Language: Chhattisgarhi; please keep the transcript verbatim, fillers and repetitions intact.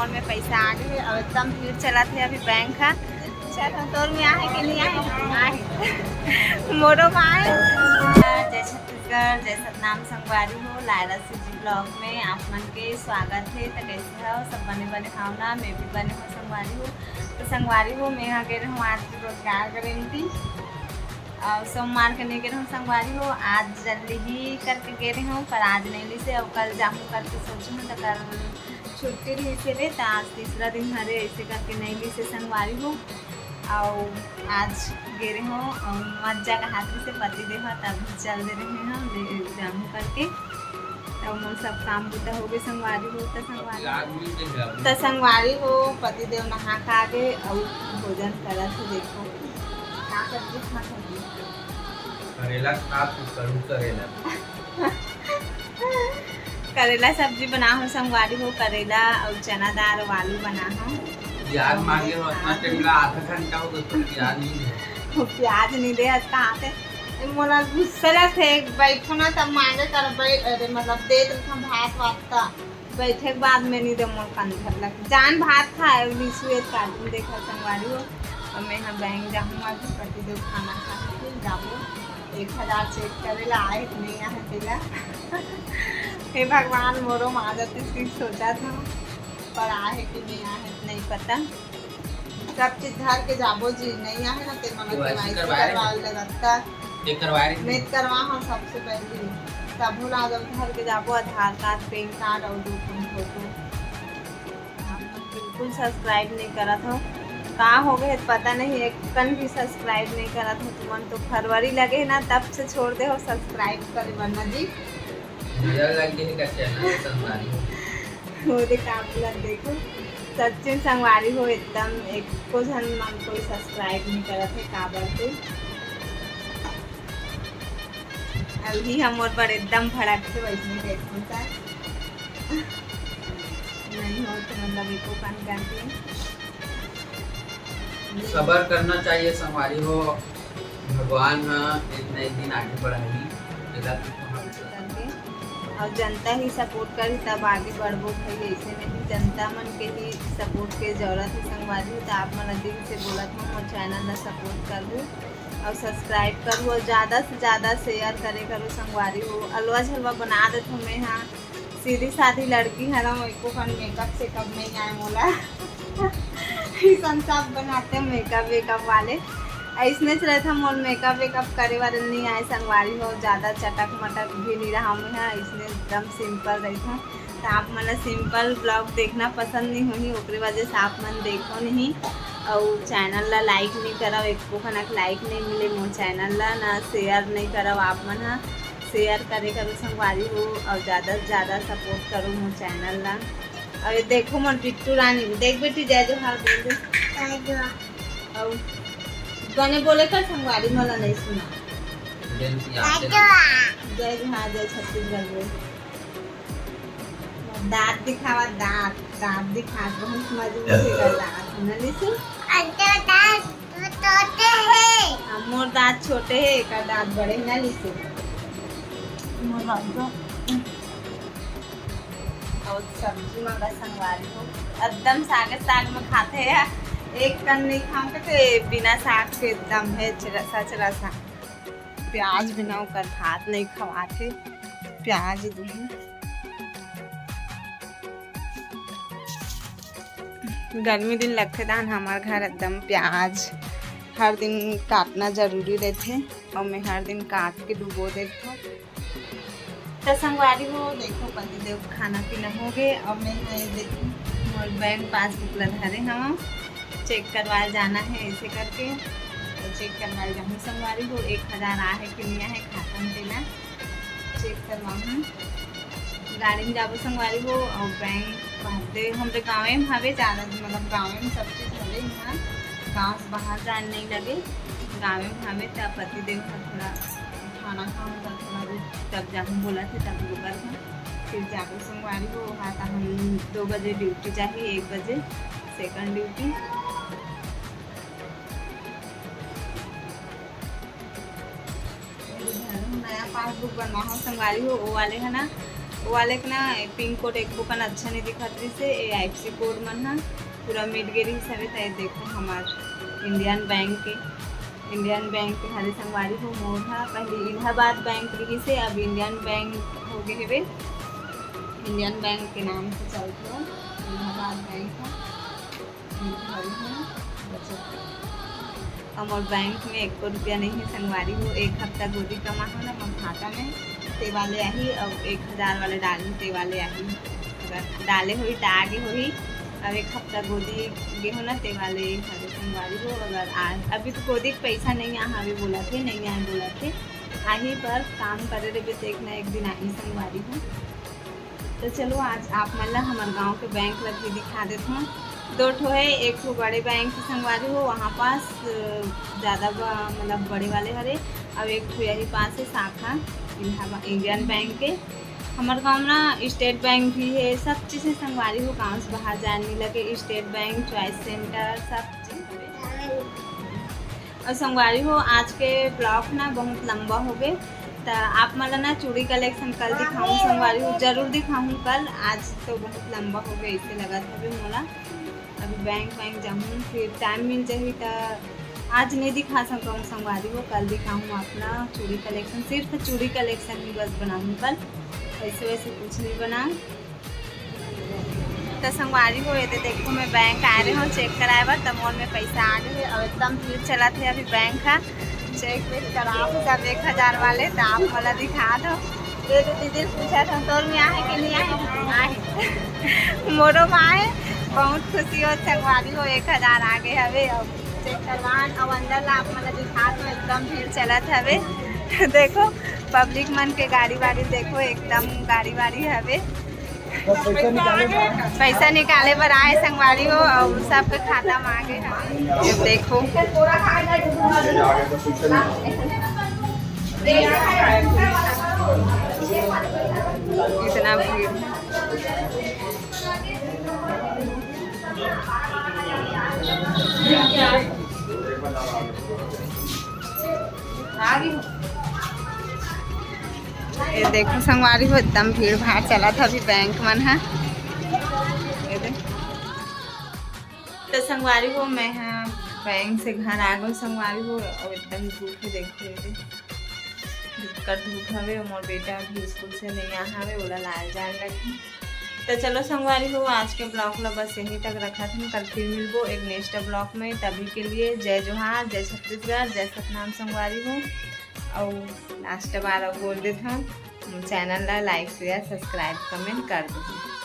में पैसा आ गए हे और एकदम भीड़ चलत हे अभी बैंक का। चल, तोर में आहे कि नहीं आहे? आहे। मोरो में आहे। जय छत्तीसगढ़, जय सतनाम संगवारी हो। लायरा सीजी ब्लॉग में आप मन के स्वागत हे। तो कैसे हो सब? बने बने हव ना? मैं भी बने हो संगवारी हो। तो संगवारी हो, मैं हा गे रहूँ आज रोजगार गारंटी। और सोमवार के नहीं गे रहूँ संगवारी हो, आज जल्दी ही करके गे रहूँ, पर आज नहीं ली से, और कल जाहूँ करके सोचूँ। तो कल छुट्टी रही से रे, तो आज तीसरा दिन हरे, ऐसे करके नहीं ली से संगवारी हो। और आज गे रहे हो और मज्जा का हाथ से पति देव हा, तब चल दे रहे हो ले जाहूँ करके। तब मोर सब काम बुता हो गए संगवारी हो। तो संगवारी, तो संगवारी हो, पति देव नहा खा के और भोजन करत हे। देखो का सब्जी खात हो। करेला साग, करू करेला। करेला सब्जी बना हो संगवारी हो, करेला और चना दाल और आलू बना हो। प्याज मांगे हो, इतना टाइम ला, आधा घंटा हो गया, तो प्याज नहीं है। वो प्याज नहीं दे, आज कहाँ से? ए, मोला गुस्सा लगथे, बैठो ना तब मांगे कर, बै-, अरे मतलब दे देथन भात वात ता, बैठे के बाद में नहीं दे, मोर कंधर लग जान भात खाए, लिसुए कार्टून देखा संगवारी हो। और मैं यहाँ बैंक जाहूँ, आज पति देव खाना खा के फिर जाबो। एक हजार चेक करे ला आहे कि नहीं आहे तेला। हे भगवान, मोरो माँ जाती फिर सोचा था, पर आहे कि नहीं आहे नहीं पता। सब चीज धर के जाबो जी, नहीं आहे ना ते मन केवाईसी केवाईसी करवाए करवा रहे। लगता। ये करवाए रहे। मैं करवा हूँ सबसे पहले, तब भुला जाओ, धर के जाबो आधार कार्ड, पैन कार्ड और दो ठन फोटो। आप मन बिल्कुल सब्सक्राइब नहीं करत हो, का हो गए पता नहीं, एक कन भी सब्सक्राइब नहीं करत हो तुमन। तो फरवरी लगे ना, तब से छोड़ दे हो सब्सक्राइब करे बर ना जी। नजर लग गई का चैनल संगवारी हो। वो देख आप लोग देखो, सच्ची संगवारी हो एकदम एको झन मन कोई सब्सक्राइब नहीं करत हे, काबर से अभी हम और पर एकदम भड़क से वैसे देखो सर। नहीं हो तो मतलब एको कन करके सबर करना चाहिए संगवारी हो, भगवान ह एक न एक दिन आगे बढ़ाही, एला तो हम करके। और जनता ही सपोर्ट करही तब आगे बढ़बो भाई, ऐसे नहीं, जनता मन के ही सपोर्ट के जरूरत है संगवारी हो। तो आप मन दिल से बोलत हो, मोर चैनल ला सपोर्ट करहू और सब्सक्राइब करहू और ज़्यादा से ज़्यादा शेयर करे करो संगवारी हो। अलवा झलवा बना देत हो मैं हाँ, सीधी सादी लड़की हरव, एको कन मेकअप सेकअप नहीं आए मोला। इसन सब बनाते मेकअप वेकअप वाले। ऐसने से रहता मोर मेकअप वेकअप करे वाले नहीं आए संगवारी हो, ज़्यादा चटक मटक भी नहीं रहा मैं, हाँ, ऐसने एकदम सिंपल रहता। तो आप मन ला सिंपल ब्लॉग देखना पसंद नहीं होही, ओकरे वजह से आप मन देखो नहीं और चैनल ला लाइक नहीं करव, एको कनक लाइक नहीं मिले मोर चैनल ला, ना शेयर नहीं करव आप मन हा। शेयर करे करो संगवारी हो और ज़्यादा से ज़्यादा सपोर्ट करो मोर चैनल ला। और ये देखो मोर बिट्टू रानी, देख बेटी जय जोहार बोल दे। जय जोहार। और बने बोले कर संगवारी, मला नहीं सुना। जय जोहार। जय जोहार, जय छत्तीसगढ़ बोल। दांत दिखावा, दांत, दांत दिखा, बहुत मजबूत है दांत, है ना लिसु? अंते दांत छोटे है। हाँ, मोर दांत छोटे है, एकर दांत बड़े है ना लिसु? मोर दांत तो और सब्जी मंगा संगवारी हो, एकदम सागे साग में खाते हैं, एक कन नहीं खाऊं के तो बिना साग के एकदम है चरसा चरसा। प्याज बिना ओकर भात नहीं खवाथे, प्याज दूँ। गर्मी दिन लगथे दान हमार घर एकदम प्याज हर दिन काटना जरूरी रहथे और मैं हर दिन काट के डुबो देथों। तो संगवारी हो, देखो पति देव खाना पीना हो गए। अब मैं यहाँ ये देखो मोर बैंक पासबुक ला धरे हवा, चेक करवाए जाना है ऐसे करके। तो चेक करवाए जाहूँ संगवारी हो, एक हजार आ है कि नहीं आ है खाता में तेला चेक करवाहूँ। गाड़ी में जाबो संगवारी हो और बैंक बाटे हमरे गाँवे में हवे, ज़्यादा मतलब गाँवे में सब चीज़ हवे यहाँ, गाँव से बाहर जाए नहीं लगे, गाँवे में हवे। तब पति देव ह थोड़ा खाना खाऊँ तब थोड़ा रुक, तब जाहूँ बोला थे तब रुकर था। फिर जाबो संगवारी हो, वहाँ तो हम दो बजे ड्यूटी जाही, एक बजे सेकंड ड्यूटी। नया पासबुक बनवा हो संगवारी हो, वो वाले है ना, वो वाले के ना पिन कोड एको कन अच्छा नहीं दिखत रहिस हे, ये आईएफएससी कोड मन ह पूरा मिट गे रहिस हवे। त ये देखो हमार इंडियन बैंक के, इंडियन बैंक के हरे संगवारी हो, मोर ह पहले इलाहाबाद बैंक रहिस हे, अब इंडियन बैंक हो गे हवे। इंडियन बैंक के नाम से चलथे इलाहाबाद बैंक ह। अउ मोर बैंक में एको रुपया नहीं हे संगवारी हो। एक हफ्ता गोदी कमा हो ना मोर खाता में, ते वाले आही, अउ एक हजार वाले डालहूँ, ते वाले आही। अगर डाले होही त आगे होही। अब एक हफ्ता गोदी गे हो ना, ते वाले हरे संगवारी हो। अगर आ, अभी तो गोदी के पैसा नहीं आ हवे बोलत हे, नहीं आए बोलत हे, आही, पर काम करे रहिबे त एक ना एक दिन आही संगवारी हो। तो चलो, आज आप मन ला हमर गांव के बैंक ला भी दिखा देत हूँ। दो ठो है, एक ठो बड़े बैंक के संगवारी हो, वहाँ पास अ, ज़्यादा ब-, मतलब बड़े वाले हरे, और एक ठो यही पास है शाखा इलाहाबाद इंडियन बैंक के। हमर गांव ना स्टेट बैंक भी है, सब चीज़ है संगवारी हो, गांव से बाहर जाए नहीं लगे। स्टेट बैंक, चॉइस सेंटर, सब चीज़ है। और संगवारी हो, आज के ब्लॉग ना बहुत लंबा हो गए, त आप मन ला ना चूड़ी कलेक्शन कल दिखाऊँ संगवारी हो, जरूर दिखाऊँ कल। आज तो बहुत लंबा हो गए, इसे लगत हवे मोला। अभी बैंक बैंक जाऊँ, फिर टाइम मिल जाही त आज नहीं दिखा सकूँ संगवारी हो, कल दिखाऊँ अपना चूड़ी कलेक्शन। सिर्फ चूड़ी कलेक्शन ही बस बनाऊँ कल, ऐसे वैसे कुछ नहीं बनाऊँ। तो संगवारी हो, ये दे देखो, मैं बैंक आए रहे हूँ चेक कराए बर, तो मोर में पैसा आ गए है। और एकदम भीड़ चलत है अभी बैंक का। चेक वेक कराओ सब एक हजार वाले, तो आप मोला दिखा दो। ये तो दीदी पूछा था, तोर में आहे कि नहीं आहे? आहे। मोरो में आहे। बहुत खुशी हो संगवारी हो, एक हजार आ गए हवे। अब चेक करवान, अब अंदर ला आप मोला दिखा दो, एकदम भीड़ चलत हवे। देखो पब्लिक मन के गाड़ी वाड़ी, देखो एकदम गाड़ी वाड़ी हवे। पैसा निकाले बर आए संगवारी हो, और सबके खाता में आ गए हवे। ये देखो, इतना भीड़ है। ये देखो संगवारी हो, एकदम भीड़ भाड़ चलत हे अभी बैंक मन ह। ये दे। तो संगवारी हो, मैं ह बैंक से घर आ गई संगवारी हो, और एकदम धूप है, देखो ये दे, दिक्कत धूप हवे। मोर बेटा अभी स्कूल से नहीं आ हवे, ओला लाए जाए लगी। तो चलो संगवारी हो, आज के ब्लॉग ला बस यहीं तक रखत हन। कल फिर मिलबो एक नेक्स्ट ब्लॉग में। तभी के लिए जय जोहार, जय छत्तीसगढ़, जय सतनाम संगवारी हो। और लास्ट बार और बोल देत हन, चैनल ला लाइक, शेयर, सब्सक्राइब, कमेंट कर दो।